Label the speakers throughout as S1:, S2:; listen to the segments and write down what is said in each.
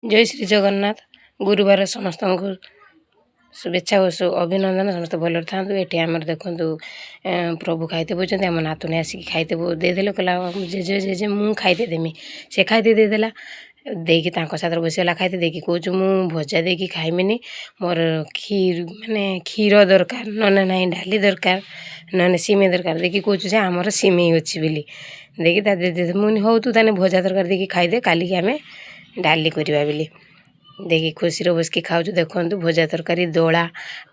S1: ଜୟ ଶ୍ରୀ ଜଗନ୍ନାଥ। ଗୁରୁବାର ସମସ୍ତଙ୍କୁ ଶୁଭେଚ୍ଛା ଓ ଅଭିନନ୍ଦନ। ସମସ୍ତେ ଭଲରେ ଥାଆନ୍ତୁ। ଏଠି ଆମର ଦେଖନ୍ତୁ, ପ୍ରଭୁ ଖାଇତେ ବସିଛନ୍ତି। ଆମ ନାତୁଣୀ ଆସିକି ଖାଇତେ ଦେଇଦେଲେ। କହିଲା, ଜେଜେ ଜେଜେ, ମୁଁ ଖାଇତେ ଦେମି। ସେ ଖାଇତେ ଦେଇଦେଲା। ଦେଇକି ତାଙ୍କ ସାଥିରେ ବସିଗଲା ଖାଇତେ। ଦେଇକି କହୁଛୁ, ମୁଁ ଭଜା ଦେଇକି ଖାଇମିନି, ମୋର ମାନେ କ୍ଷୀର ଦରକାର, ନହେଲେ ନାହିଁ ଡାଲି ଦରକାର, ନହେଲେ ସିମେଇ ଦରକାର। ଦେଇକି କହୁଛୁ ଯେ ଆମର ସିମେଇ ଅଛି ବୋଲି। ଦେଇକି ତା ମୁଁ, ହଉ, ତୁ ତାହେଲେ ଭଜା ତରକାରୀ ଦେଇକି ଖାଇଦେ, କାଲିକି ଆମେ ଡାଲି କରିବା ବୋଲି। ଦେଇକି ଖୁସିରେ ବସିକି ଖାଉଛୁ। ଦେଖନ୍ତୁ, ଭଜା ତରକାରୀ, ଦୋଳା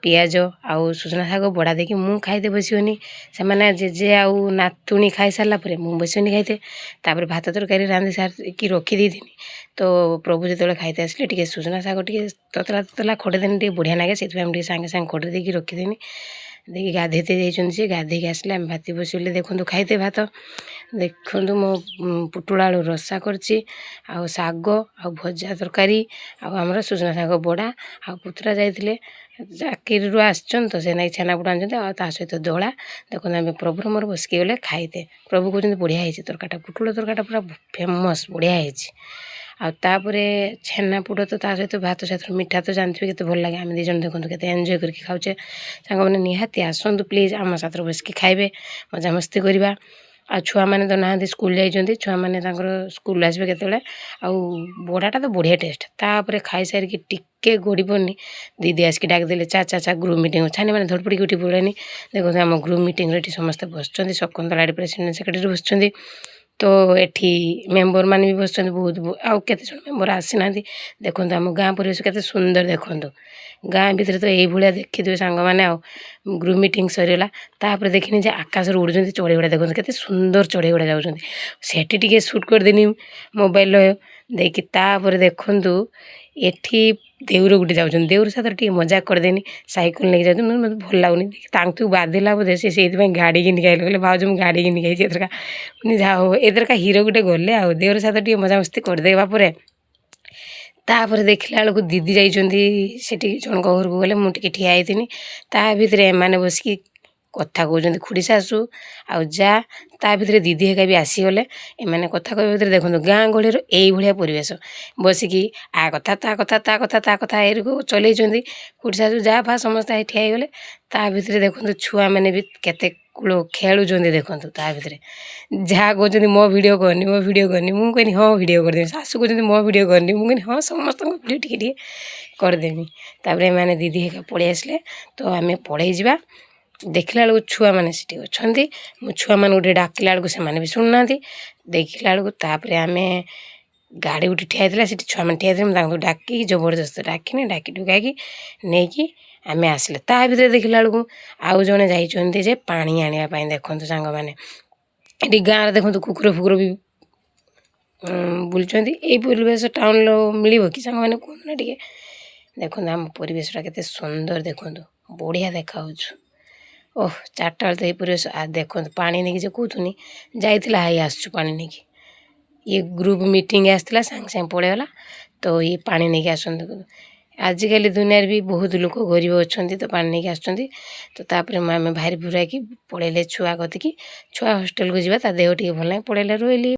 S1: ପିଆଜ ଆଉ ସୁଜନା ଶାଗ ବଡ଼ା ଦେଇକି ମୁଁ ଖାଇତେ ବସିବନି। ସେମାନେ ଜେଜେ ଆଉ ନାତୁଣୀ ଖାଇସାରିଲା ପରେ ମୁଁ ବସିବନି ଖାଇତେ। ତାପରେ ଭାତ ତରକାରୀ ରାନ୍ଧି ସାରିକି ରଖିଦେଇଥିନି। ତ ପ୍ରଭୁ ଯେତେବେଳେ ଖାଇତେ ଆସିଲେ, ଟିକେ ସୁଜନା ଶାଗ ଟିକେ ତତଲା ତତଲା ଖଡ଼େଇଦେନି ଟିକେ ବଢ଼ିଆ ଲାଗେ। ସେଥିପାଇଁ ମୁଁ ଟିକେ ସାଙ୍ଗେ ସାଙ୍ଗେ ଖଡ଼େଇ ଦେଇକି ରଖିଦେନି। ଦେଇକି ଗାଧେଇତେ ଯାଇଛନ୍ତି ସେ। ଗାଧେଇକି ଆସିଲେ, ଆମେ ଭାତ ବସିଲେ। ଦେଖନ୍ତୁ, ଖାଇତେ ଭାତ ଦେଖନ୍ତୁ, ମୋ ପୋଟଳ ଆଳୁ ରସା କରିଛି ଆଉ ଶାଗ ଆଉ ଭଜା ତରକାରୀ ଆଉ ଆମର ସୁଜନା ଶାଗ ବଡ଼ା। ଆଉ ପୁତୁରା ଯାଇଥିଲେ, ଚାକିରିରୁ ଆସିଛନ୍ତି, ତ ସେ ନାଗି ଛେନାପୋଡ଼ ଆଣିଛନ୍ତି ଆଉ ତା ସହିତ ଦୋଳା। ଦେଖନ୍ତୁ, ଆମେ ପ୍ରଭୁର ମୋର ବସିକି ଗଲେ ଖାଇତେ। ପ୍ରଭୁ କହୁଛନ୍ତି, ବଢ଼ିଆ ହେଇଛି ତରକାରୀଟା, ପୋଟଳ ତରକାରୀଟା ପୁରା ଫେମସ୍, ବଢ଼ିଆ ହେଇଛି। ଆଉ ତାପରେ ଛେନାପୋଡ଼ ତ ତା ସହିତ ଭାତ ସହିତ ମିଠା ତ ଜାଣିଥିବେ କେତେ ଭଲ ଲାଗେ। ଆମେ ଦୁଇ ଜଣ ଦେଖନ୍ତୁ କେତେ ଏନ୍ଜୟ କରିକି ଖାଉଛେ। ସାଙ୍ଗମାନେ, ନିହାତି ଆସନ୍ତୁ ପ୍ଲିଜ୍, ଆମ ସାଥିରେ ବସିକି ଖାଇବେ, ମଜାମସ୍ତି କରିବା। ଆଉ ଛୁଆମାନେ ତ ନାହାନ୍ତି, ସ୍କୁଲ ଯାଇଛନ୍ତି। ଛୁଆମାନେ ତାଙ୍କର ସ୍କୁଲ ଆସିବେ କେତେବେଳେ। ଆଉ ବଡ଼ାଟା ତ ବଢ଼ିଆ ଟେଷ୍ଟ। ତାପରେ ଖାଇସାରିକି ଟିକେ ଗଡ଼ି ପଡ଼ିନି, ଦିଦି ଆସିକି ଡାକିଦେଲେ, ଚା ଚା ଚା, ଗ୍ରୁପ୍ ମିଟିଂ। ଛାନି ମାନେ ଧଡ଼ପଡ଼ିକି ଉଠି ପଡ଼ିଲାନି। ଦେଖନ୍ତୁ, ଆମ ଗ୍ରୁପ୍ ମିଟିଂରେ ଏଠି ସମସ୍ତେ ବସିଛନ୍ତି। ଶକୁନ୍ତଳା ଏଠି ପ୍ରେସିଡେଣ୍ଟ ସେକ୍ରେଟାରୀ ବସିଛନ୍ତି। ତ ଏଠି ମେମ୍ବର ମାନେ ବି ବସିଛନ୍ତି ବହୁତ, ଆଉ କେତେ ଜଣ ମେମ୍ବର ଆସିନାହାନ୍ତି। ଦେଖନ୍ତୁ, ଆମ ଗାଁ ପରିବେଶ କେତେ ସୁନ୍ଦର। ଦେଖନ୍ତୁ, ଗାଁ ଭିତରେ ତ ଏଇଭଳିଆ ଦେଖିଥିବେ ସାଙ୍ଗମାନେ। ଆଉ ଗ୍ରୁପ୍ ମିଟିଂ ସରିଗଲା। ତାପରେ ଦେଖିନି ଯେ ଆକାଶରେ ଉଡ଼ୁଛନ୍ତି ଚଢ଼େଇ ଗୁଡ଼ା। ଦେଖନ୍ତୁ, କେତେ ସୁନ୍ଦର ଚଢ଼େଇ ଗୁଡ଼ା ଯାଉଛନ୍ତି। ସେଠି ଟିକେ ସୁଟ୍ କରିଦେନି ମୋବାଇଲରେ ଦେଇକି। ତାପରେ ଦେଖନ୍ତୁ, ଏଠି ଦେଉର ଗୋଟେ ଯାଉଛନ୍ତି। ଦେଉର ସାଥିରେ ଟିକେ ମଜାକ କରିଦେନି। ସାଇକେଲ ନେଇକି ଯାଉଛନ୍ତି, ମୋତେ ଭଲ ଲାଗୁନି। ତାଙ୍କୁ ବାଧିଲା ବୋଧେ, ସେ ସେଇଥିପାଇଁ ଗାଡ଼ି ଘିନିକି ଆଇଲେ। କହିଲେ, ଭାଉଜ, ମୁଁ ଗାଡ଼ି ଘିନିକି ଆଇଛି ଏଥରକା। ଯାହା ହଉ, ଏଥରକା ହିରୋ ଗୋଟେ ଗଲେ। ଆଉ ଦେଉର ସାଥିରେ ଟିକେ ମଜାମସ୍ତି କରିଦେବା ପରେ ତାପରେ ଦେଖିଲା ବେଳକୁ ଦିଦି ଯାଇଛନ୍ତି ସେଠି ଜଣଙ୍କ ଘରକୁ ଗଲେ। ମୁଁ ଟିକେ ଠିଆ ହେଇଥିନି। ତା ଭିତରେ ଏମାନେ ବସିକି କଥା କହୁଛନ୍ତି, ଖୁଡ଼ି ଶାଶୁ ଆଉ ଯା। ତା ଭିତରେ ଦିଦି ହେକା ବି ଆସିଗଲେ। ଏମାନେ କଥା କହିବା ଭିତରେ ଦେଖନ୍ତୁ, ଗାଁ ଗହଳିର ଏଇଭଳିଆ ପରିବେଶ। ବସିକି ଆ କଥା, ତା କଥା, ତା କଥା, ତା କଥା ଏଇରକ ଚଲେଇଛନ୍ତି। ଖୁଡ଼ି ଶାଶୁ, ଯା ଫା ସମସ୍ତେ ଠିଆ ହେଇଗଲେ। ତା ଭିତରେ ଦେଖନ୍ତୁ, ଛୁଆମାନେ ବି କେତେ କୂଳ ଖେଳୁଛନ୍ତି। ଦେଖନ୍ତୁ, ତା ଭିତରେ ଯାହା କହୁଛନ୍ତି, ମୋ ଭିଡ଼ିଓ କରନି, ମୋ ଭିଡ଼ିଓ କରନି। ମୁଁ କହିନି, ହଁ, ଭିଡ଼ିଓ କରିଦେବି। ଶାଶୁ କହୁଛନ୍ତି, ମୋ ଭିଡ଼ିଓ କରନି। ମୁଁ କହିନି, ହଁ, ସମସ୍ତଙ୍କ ଭିଡ଼ିଓ ଟିକେ ଟିକେ କରିଦେମି। ତାପରେ ଏମାନେ ଦିଦି ହେକା ପଳେଇ ଆସିଲେ, ତ ଆମେ ପଳେଇ ଯିବା। ଦେଖିଲା ବେଳକୁ ଛୁଆମାନେ ସେଠି ଅଛନ୍ତି। ମୁଁ ଛୁଆମାନଙ୍କୁ ଟିକେ ଡାକିଲା ବେଳକୁ ସେମାନେ ବି ଶୁଣୁନାହାନ୍ତି। ଦେଖିଲା ବେଳକୁ ତାପରେ ଆମେ ଗାଡ଼ି ଗୋଟେ ଠିଆ ହେଇଥିଲା ସେଠି, ଛୁଆମାନେ ଠିଆ ହେଇଥିଲେ। ମୁଁ ତାଙ୍କୁ ଡାକିକି, ଜବରଦସ୍ତ ଡାକିନି, ଡାକି ଡୁକାକି ନେଇକି ଆମେ ଆସିଲେ। ତା ଭିତରେ ଦେଖିଲା ବେଳକୁ ଆଉ ଜଣେ ଯାଇଛନ୍ତି ଯେ ପାଣି ଆଣିବା ପାଇଁ। ଦେଖନ୍ତୁ ସାଙ୍ଗମାନେ, ଏଠି ଗାଁରେ ଦେଖନ୍ତୁ, କୁକୁର ଫୁକୁର ବି ବୁଲୁଛନ୍ତି। ଏଇ ପରିବେଶ ଟାଉନ୍ର ମିଳିବ କି ସାଙ୍ଗମାନେ, କୁହନ୍ତୁ ନା ଟିକେ? ଦେଖନ୍ତୁ, ଆମ ପରିବେଶଟା କେତେ ସୁନ୍ଦର। ଦେଖନ୍ତୁ, ବଢ଼ିଆ ଦେଖାହେଉଛି। ଓହ, 4ଟା ବେଳେ ତ ଏଇ ପରିବେଶ। ଆ ଦେଖନ୍ତୁ, ପାଣି ନେଇକି ଯେ କହୁଥିନି ଯାଇଥିଲା, ହାଇ ଆସୁଛୁ ପାଣି ନେଇକି। ଇଏ ଗ୍ରୁପ୍ ମିଟିଂ ଆସିଥିଲା, ସାଙ୍ଗେ ସାଙ୍ଗେ ପଳେଇଗଲା। ତ ଇଏ ପାଣି ନେଇକି ଆସନ୍ତି। ଦେଖନ୍ତୁ, ଆଜିକାଲି ଦୁନିଆରେ ବି ବହୁତ ଲୋକ ଗରିବ ଅଛନ୍ତି, ତ ପାଣି ନେଇକି ଆସୁଛନ୍ତି। ତ ତାପରେ ମୁଁ ଆମେ ବାହାରି ବୁରାକି ପଳେଇଲେ ଛୁଆ କତିକି। ଛୁଆ ହଷ୍ଟେଲକୁ ଯିବା, ତା ଦେହ ଟିକେ ଭଲ ନାହିଁ, ପଳେଇଲେ, ରହିଲି।